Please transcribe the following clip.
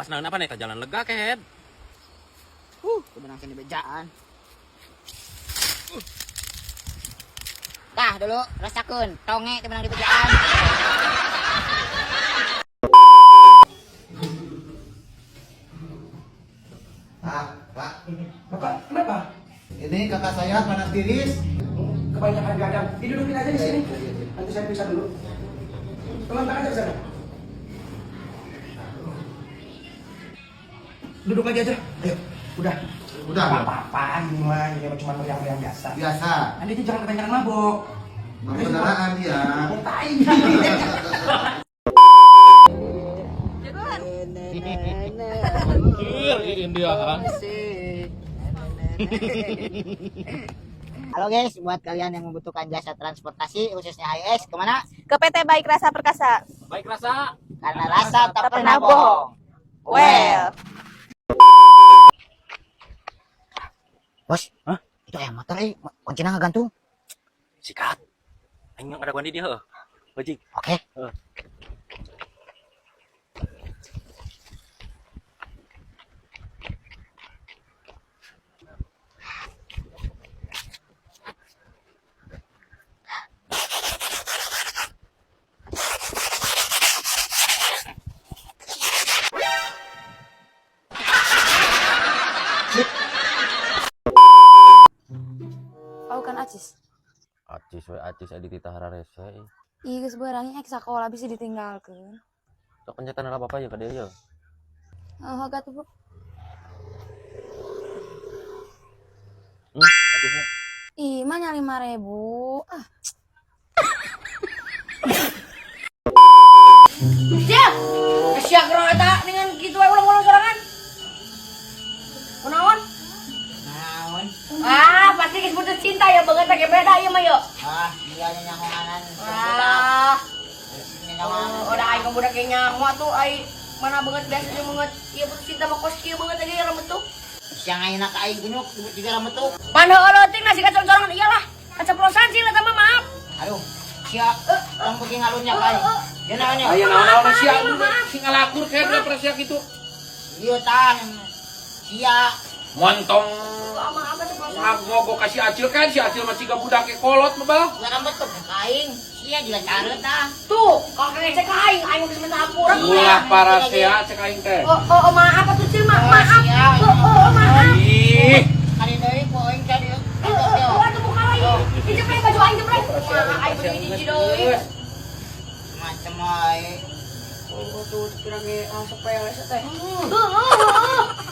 Awas naon apa nih jalan lega kehed. Kebenang sini bejaan. Tah dulu rasakeun tonge teu menang di bejaan. Ah, Pak. Bapak, kenapa? Ini kakak saya panas tiris. Kebanyakan gadang. Didudukin aja di sini. Nanti saya periksa dulu. Telentang aja ke sana. Duduk lagi aja. Ayo, udah. Udah. Nggak apa-apa, ini mah cuma meriang-meriang biasa. Biasa. Anda itu jangan kebanyakan mabok. Mabok kendaraan dia. Mabok tai. Anjir, ini dia kan. Halo guys, buat kalian yang membutuhkan jasa transportasi khususnya HIS kemana? Ke PT Baik Rasa Perkasa. Baik rasa. Karena rasa tak Tak pernah pernah bohong. Well. Bos, Hah? itu ayam motor kuncinya ngegantung. Sikat. Aing ada guandi dia heuh. Bajik. Oke. Heeh. Kau kan acis. Acis we acis adi titah hararese. Ih, geus beurang ek sakola bisa ditinggalkeun. Sok pencetan lah bapak ya ka dieu ya. Oh, gak tuh, Bu. Acisnya. Ih, mah nya 5.000. Ah, Siap. Siap gerong eta dengan kitu wae ulang-ulang sorangan. Kunaon? Naon? Ah, pasti geus putus cinta ya banget pakai beda ieu mah yo. Ah, dia nyangonganan. Ah, Nyangonganan. oh, udah aing budak ge nyaho atuh ai mana banget biasa jeung banget ieu putus cinta mah kos kieu banget aja ya rambut tuh. Siang ayeuna ka aing kunyuk juga rambut tuh. Pan heueuh leutik nasi kacang sorangan iyalah. Keceplosan sih lah mah maaf. Aduh, sia tong beuki ngalunya ka aing. Ya naon ya? Aya naon-naon sia sing ngalakur kayak berapa sia gitu. Ieu tah sia Montong Maaf keceplosan. ngogok ka si Acil kan si Acil mah ciga budak ke kolot mah bang. Gua rambut tuh ka aing. Sia juga careut tah. Tuh, kalau ngecek ka aing, aing geus minta hampura. Ulah para sia cek aing teh. Oh, oh, oh, maaf atuh Cil, maaf. Sia. Oh, oh, oh, maaf. Ih, Kali deui ku aing ka dieu. Oh, oh, atuh buka lagi. Dijepleng baju aing jepleng. Wah, aing baju hiji deui. Macem wae. Oh, tuh kira ge sepele teh. Heeh, heeh.